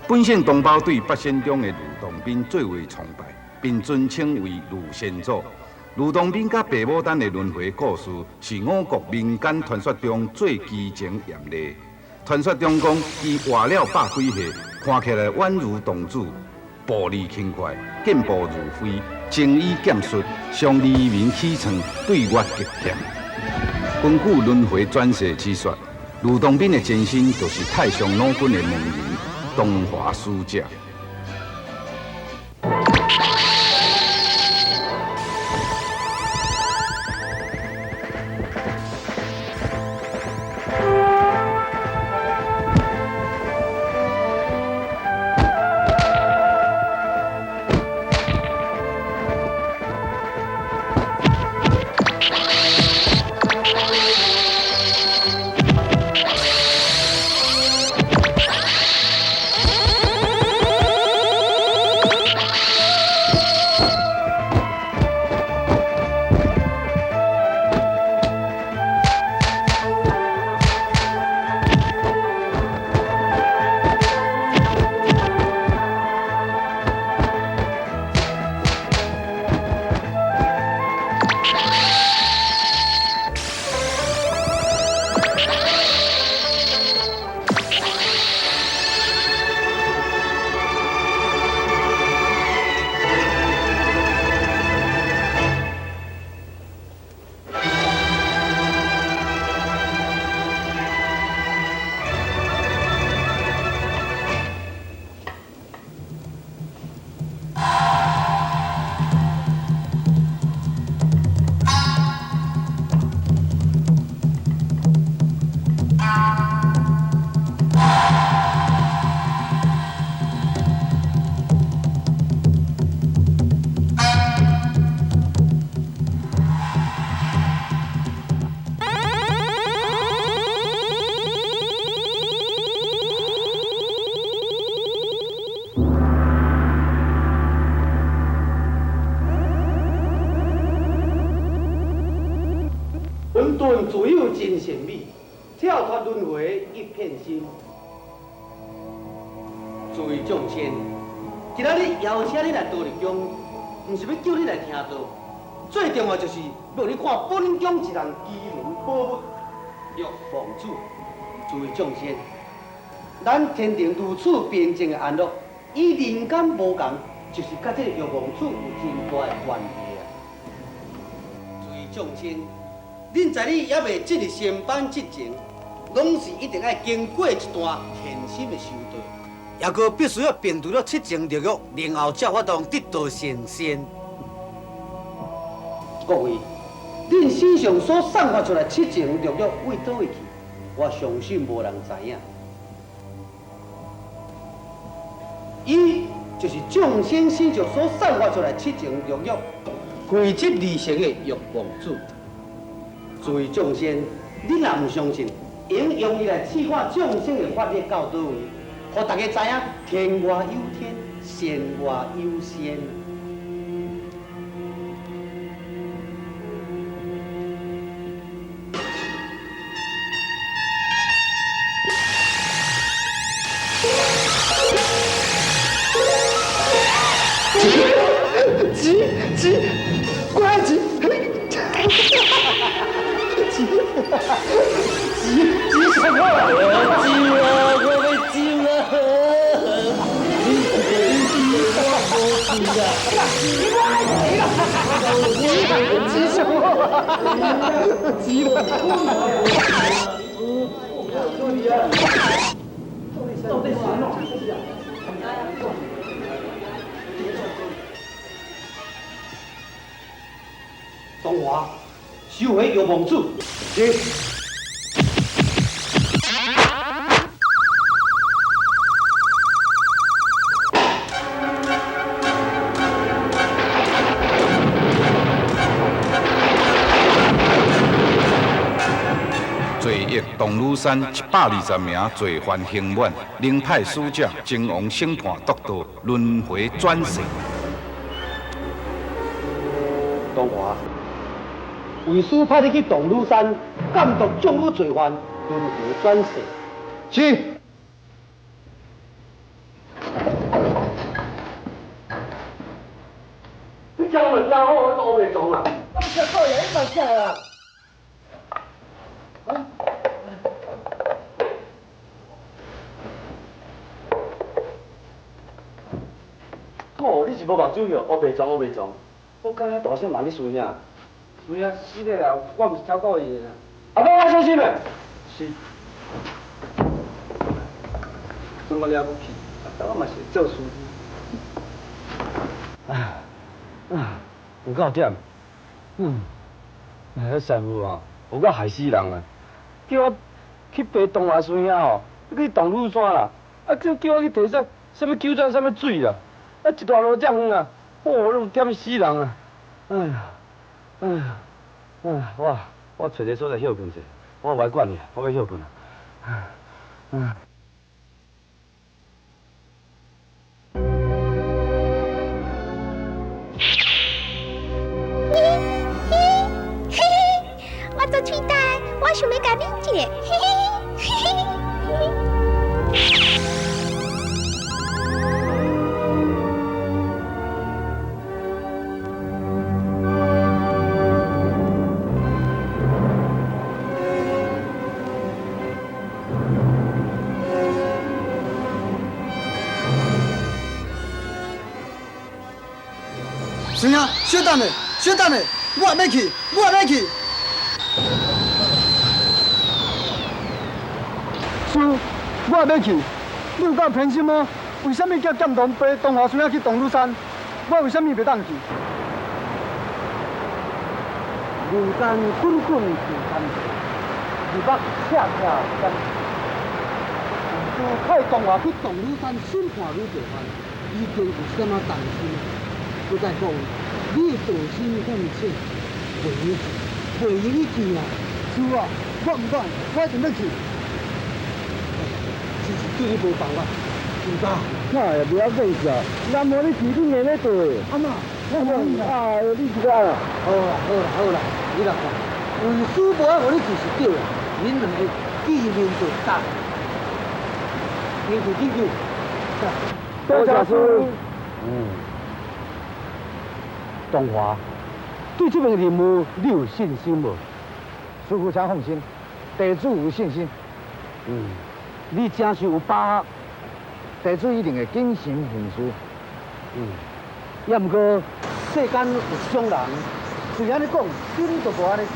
本省同胞对八仙中的吕洞宾最为崇拜，并尊称为吕先祖。吕洞宾佮白牡丹的轮回故事，是我国民间传说中最奇情艳丽。传说中讲，伊活了百几岁，看起来宛如童子，步履轻快，健步如飞，精医剑术，常黎明起床，对月击剑。根据轮回转世之说，吕洞宾的前身就是太上老君的门人东华使者。混沌自有真善美，跳脱轮回一片心。诸位众仙，今仔日邀请你来道立宫，毋是欲叫你来听道，最重要就是欲你看本宫一人机灵宝物玉皇子。诸位众仙，咱天庭如此平静的安乐，与人间无仝，就是佮这个玉皇子有真大的关系啊！诸位众仙，恁在你犹未进入仙班之前，拢是一定爱经过一段虔心的修道，犹阁必须要摒除了七情六欲，然后才有法度得道成仙。各位，恁身上所散发出来七情六欲为佗位去？我相信无人知影。伊就是众生身上所散发出来七情六欲归执而成的欲望子。诸位众生，你若毋相信，应用伊来试看众生的法力到佗位，予大家知影天外有天，仙外有仙。钱钱，我爱钱，钱钱钱什么？我招啊！我欲招啊！我无钱啊！我爱钱啦！钱什么？钱到底是按怎？东华，收回玉王子。是。罪恶铜锣山120名罪犯刑满，另派使者前往审判督导轮回转世。东华，为师派你去铜锣山监督众女罪犯轮回转世。是。你讲话讲好，我都袂撞啊！我食过嘢，你嘛食啊？哦，你是无目睭哟，乌白撞乌白撞。我刚才大声骂你师兄，师兄死咧啦！我毋是超故意的啦。阿公，我小心嘞。是。算我了不起，但我嘛是做事。啊啊，有够忝。嗯，哎，师傅啊，有够害死人啊！叫我去爬东华师兄吼，去铜锣山啦，啊叫叫我去提啥啥物酒庄、啥物水啦，啊一大路遮远啊！哦，拢忝死人啊！哎呀，哎呀，哎呀，我揣一个所在歇睏者，我无爱管你，我欲歇睏啊！嗯。嘿嘿嘿嘿，我做喙焦，我想欲共啉一下，嘿嘿嘿嘿。师兄，稍等下，稍等下，我也欲去，我也欲去。师，我也欲去。你有够偏心吗？为啥物叫剑童爬东华师兄去铜锣山？我为啥物袂当去？人间滚滚是贪财，日目赤赤甘。师派东华去铜锣山审判女罪犯，已经有啥物担心？阁再讲，你的道心遐尔浅，袂用袂用去见啊！师啊，我毋管，我一定欲去。只是对你无办法，是吧？那会袂晓计较，那无你去你硬欲对。阿妈，我无啊，你是个啊？好啦好啦好啦，你来看，为师无爱予你去是对啦，恁两个见面就答，面对紧救。多谢师。嗯。东华，对这份任务你有信心无？师父请放心，弟子有信心。嗯，你真是有把握，弟子一定会谨慎行事。嗯，也毋过世间有一种人，虽按呢讲，心就无按呢想。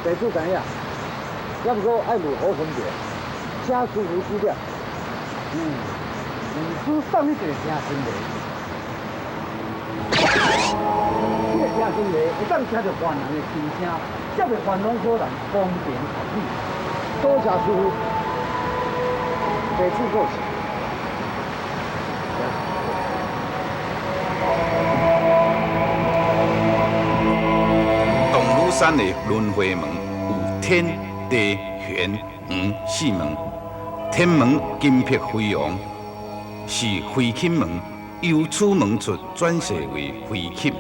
弟子知影，也毋过爱有好分别，请师父指点。嗯，为师送你一个听心话。这个听心话会当听著凡人的心声，才袂烦恼可人公平合理。多谢师父，弟子过去。铜锣山的轮回门有天、地、玄、黄四门。天门金碧辉煌，是飞禽门，由此门出转世为飞禽。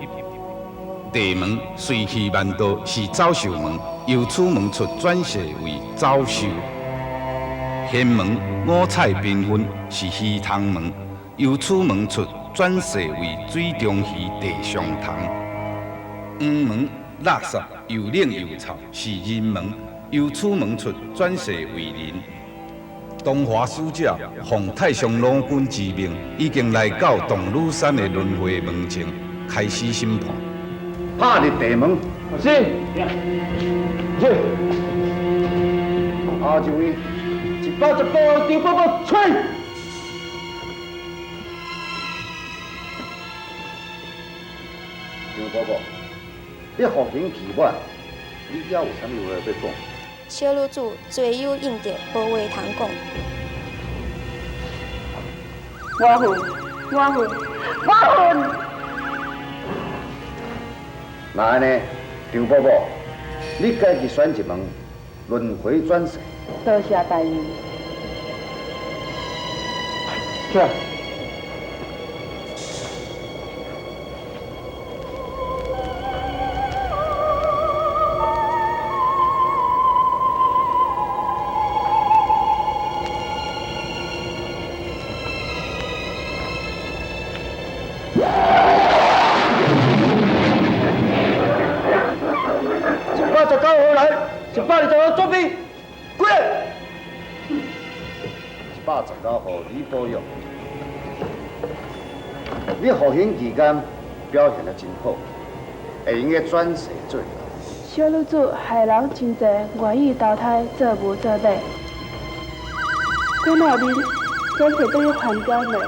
地门随气万道，是走兽门，由此门出转世为走兽。玄门五彩缤纷，是鱼汤门，由此门出转世为水中鱼地上塘。黄门垃圾又冷又臭，是人门，由此门出转世为人。东华使者奉太上老君之命，已经来到铜锣山的轮回门前，开始审判。拍入地门。是。是。下一位，110号张伯伯，吹。张伯伯，你服刑期满，你还有啥物话欲讲？小女子罪有应得，无话通讲。我恨，我恨，我恨！那按呢，张伯伯，你家己选一门，轮回转世。多谢大人。起来。119号来，129号准备，过来。 119号李保佑，你服刑期间表现得真好，会用得转世做人。小女子害人真济，愿意投胎做牛做马。过后面转世转去凡间的。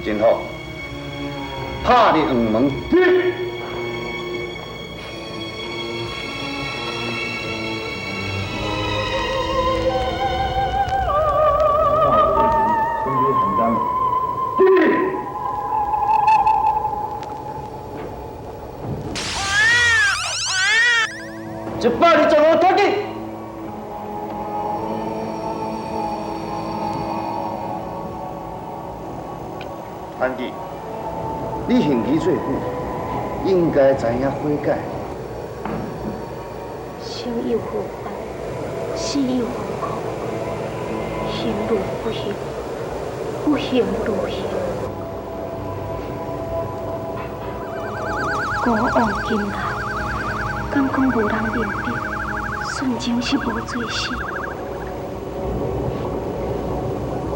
真好，拍你黄门。120号脱去。潘记，你刑期最久，应该知影悔改。生有何欢，死有何苦？行如不行，不行如行。古往今来，敢讲无人明白，纯情是无罪死。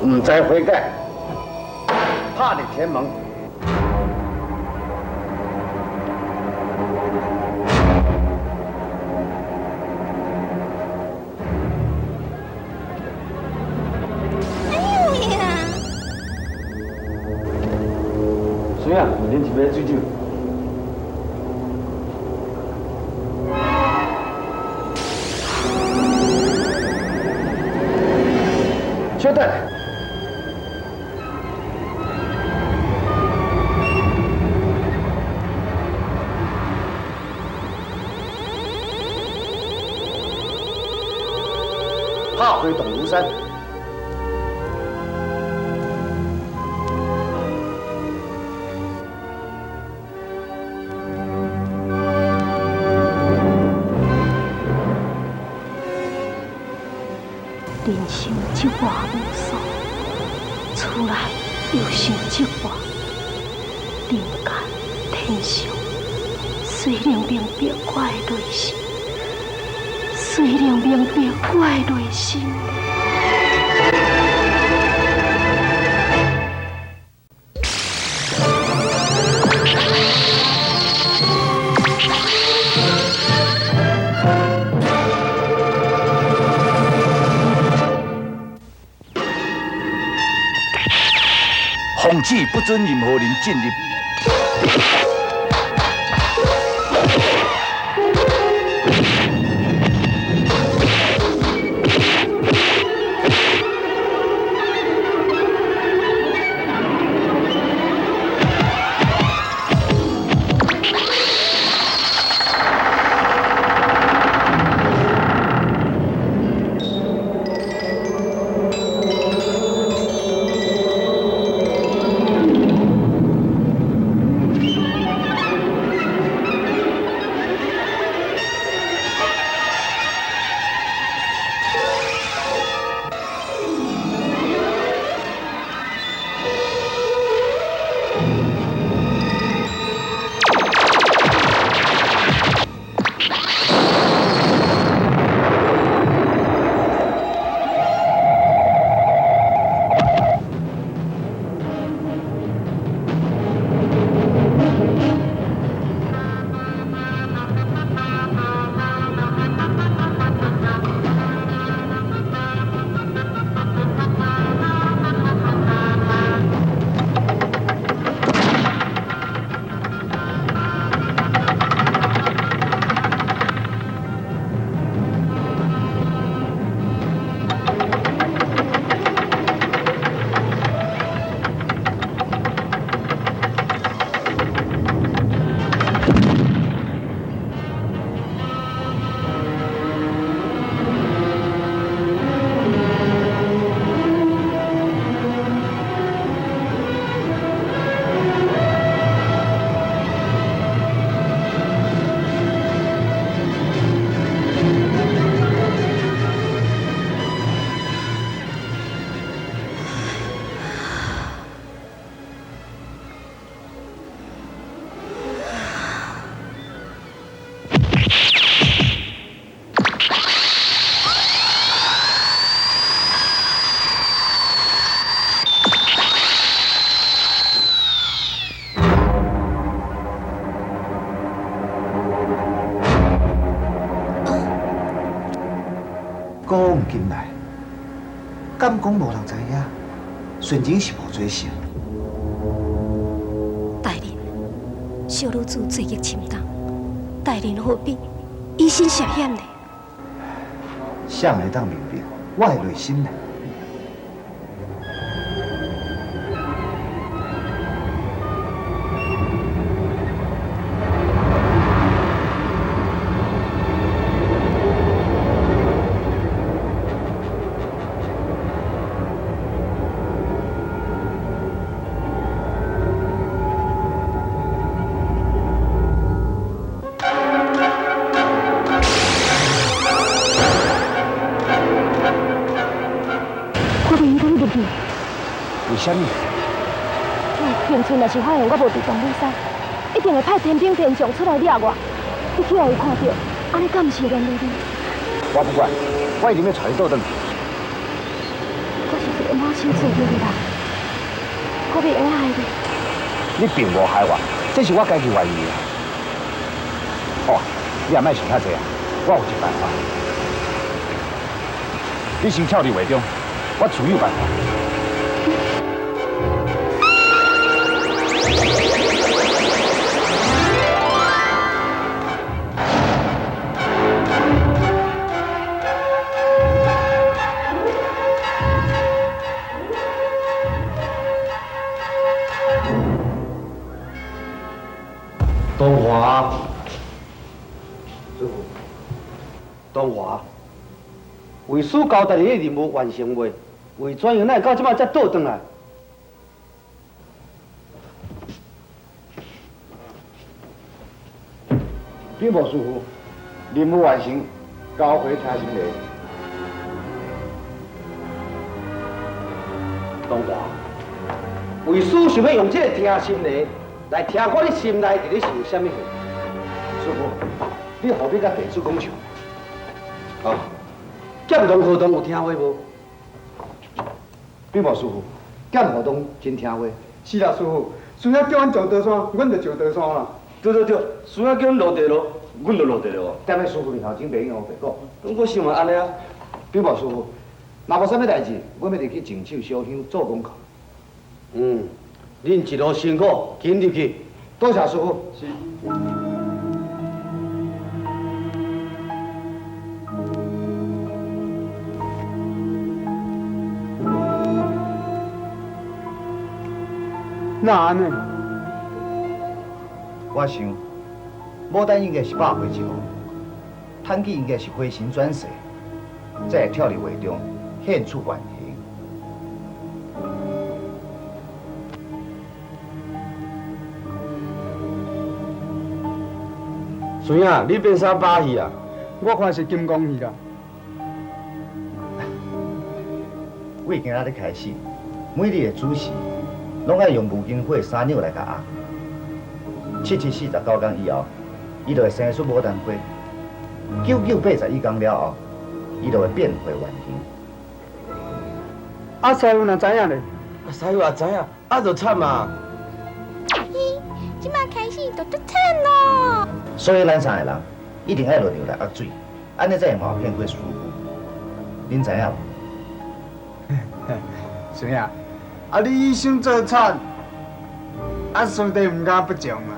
毋知悔改，拍入天门。哎呦呀！孙仔，啉一杯水酒。稍等。拍回董如山。人生这活无数，出来又想这活。人间天上，谁能明白我的内心？谁能明白我的内心？奉旨不准任何人进入。人知影，孙晴是无罪性。大人，小女子罪孽深重，大人何必以身涉险呢？谁会当明白我的内心呢？啥物？平春若是发现我无伫东女山，一定会派天兵天将出来掠我。你去予伊看著，按呢敢毋是连累你？我不管，我一定欲带你倒转去。我是一个满身罪孽的人，我袂用害你。你并无害我，这是我家己愿意的。好啊，你也莫想遐济啊，我有一个办法。你先跳入画中，我自有办法。东华，师傅，东华，为师交代你的任务完成未？为怎样，哪会到这摆才倒转来？禀报师傅，任务完成，交回听心礼。东华，为师想欲用这个听心礼来听看你心内伫咧想啥物货。师傅，你何必佮弟子讲笑？哦，剑龙和尚有听话无？禀报师傅，剑和尚真听话。是啦，师傅，师兄叫阮上刀山，阮就上刀山啦。对对对，师兄叫阮落地炉，阮就落地炉。踮咧师傅面头前袂用乌白讲。我想嘛按呢啊。禀报师傅，若无啥物代志，阮欲入去净手烧香做功课。嗯，恁一路辛苦，紧入去。多谢师傅。是。那按呢？我想，牡丹应该是百花之王，谭记应该是花神转世，才会跳入画中现出原形。孙仔，你变啥把戏啊？我看是金刚戏啦。为今仔日开始，每日的主时，拢爱用木金火三两来共压。7749工以后，伊就会生出牡丹花。9981工了后，伊就会变回原形。啊，师傅若知影咧？啊，师傅也知影，啊，就惨啊！咦，这马开始就足惨咯。所以咱三个人一定爱轮流来压水，按呢才会瞒骗过师傅。恁知影无？孙仔，啊你想做惨，啊师弟毋敢不从啊。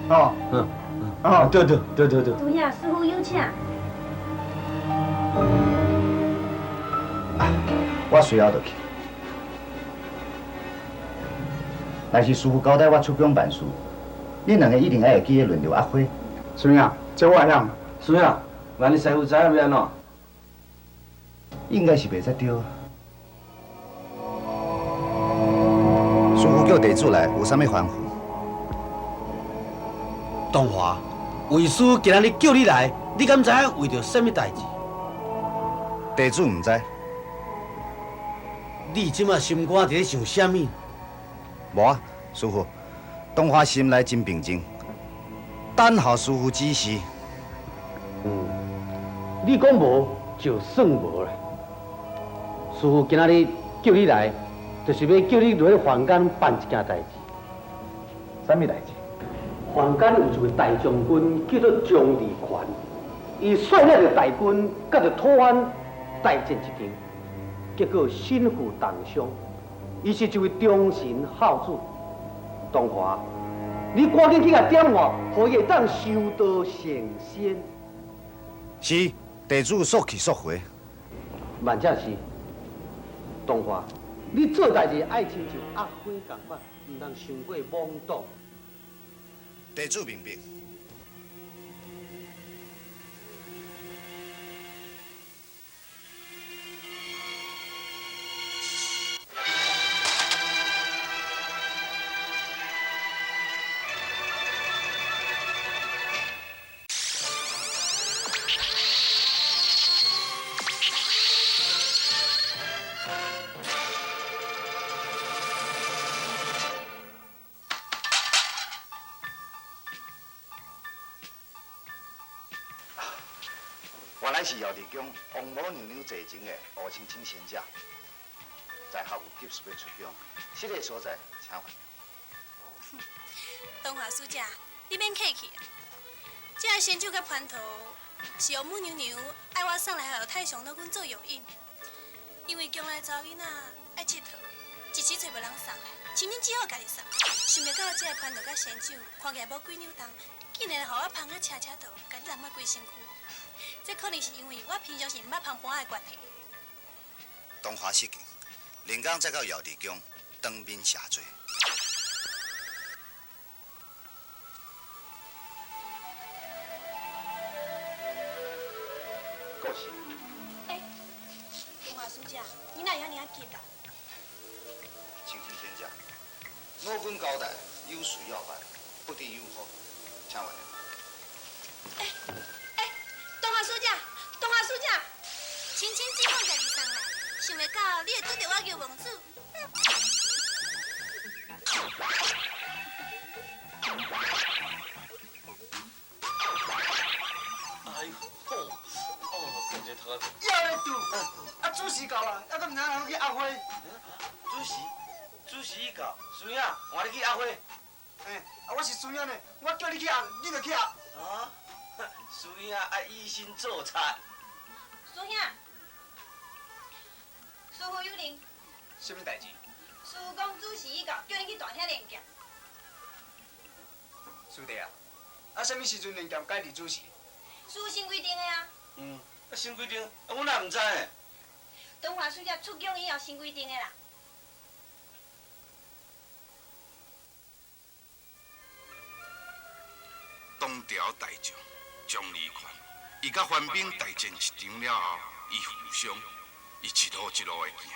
哦，嗯，哦，对对对对对。主兄，师傅有请。啊，我随后就去。若是师傅交代我出宫办事，恁两个一定爱会记得轮流压花。孙仔，这我会晓。孙仔，万一师傅知影欲按怎？应该是袂才对。师傅叫弟子来，有啥物吩咐？东华，为师今仔日叫你来，你敢知影为著啥物代志？弟子毋知。你这马心肝伫咧想啥物？无啊，师傅，东华心内真平静，等候师傅指示。嗯，你讲无就算无啦。师傅今仔日叫你来，就是欲叫你落去凡间办一件代志。啥物代志？凡间有一位大将军叫做张离权，伊率领著大军，佮著吐蕃大战一场。结果身负重伤。伊是一位忠臣孝子。东华，你赶紧去共点化，予伊会当修道成仙。是，地主速去速回。万正是，东华，你做代志爱亲像压花仝款，毋通伤过莽荡。地主明白。原来是瑶池宫王母娘娘坐前的吴青青仙者，在下有急事欲出宫，这个所在，请原谅。东华师姐，你免客气。这个仙酒佮蟠桃是王母娘娘爱我送来予太上老君做药引，因为宫内查某囡仔爱𨑨迌，一时揣无人送来，青青只好家己送。想袂到这个蟠桃佮仙酒看起来无几两重，竟然予我捧到车车头，家己人抹规身躯。这可能是因为我平常时毋捌捧盘的关系。东华失敬，临江再到瑶池宫当面谢罪。过世。欸，东华师姐，你哪会遐尔仔急啦？青青仙姐，老君交代有事要办，不得有误，请原谅。欸欸，东华师姐，东华师姐，青青只好家己送来，想袂到你会拄著我玉王子。哎呦，哦，感觉头壳。要咧拄，啊主时到啊，犹阁毋知影人去压花。主时，主时已到，师兄，换你去压花。欸，啊我是师兄呢，我叫你去压，你就去压。啊？师兄爱以身作则。师兄，师父有令。啥物代志？师父讲主时已到，叫恁去大厅练剑。师弟啊，啊啥物时阵练剑改伫主时？师父新规定的啊。嗯，啊新规定，啊阮也毋知呢。东华师姐出宫以后新规定的啦。东朝大将张离权，伊佮番兵大战一场了后，伊负伤，伊一路一路的行，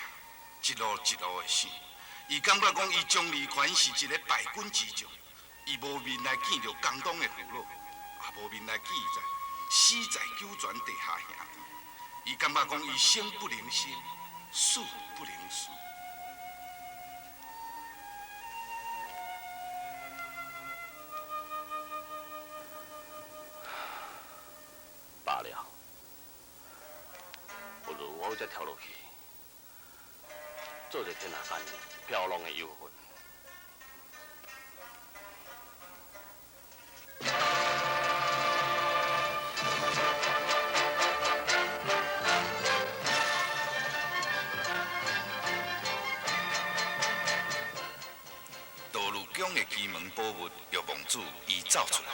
一路一路的想，伊感觉讲伊张离权是一个败军之将，伊无面来见著江东的父老，也无面来记载死在九泉地下兄弟。伊感觉讲伊生不能生，死不能死。罢了，不如我再跳落去，做一个天下间飘浪的游魂。道路宫的奇门宝物玉王子，伊走出来。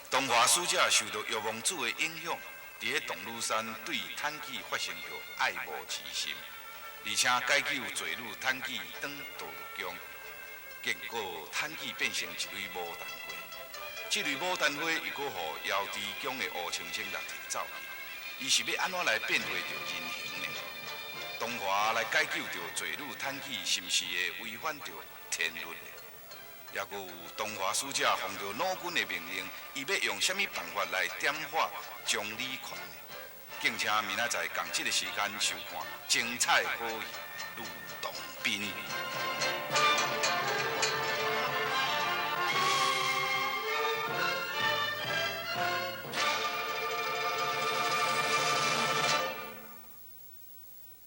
东华使者受到玉王子的影响，伫咧铜锣山对妲己发生著爱慕之心，而且解救罪女妲己转道路宫，结果妲己变成一蕊牡丹花，这蕊牡丹花又阁予瑶池宫的乌青青来提走去，伊是欲按怎来变化著人形呢？东华来解救著罪女妲己，是毋是会违反著天律呢？抑阁有东华使者奉著老君的命令，伊欲用啥物办法来点化张礼权呢？敬请明仔载仝这个时间收看精彩好戏《吕洞宾》。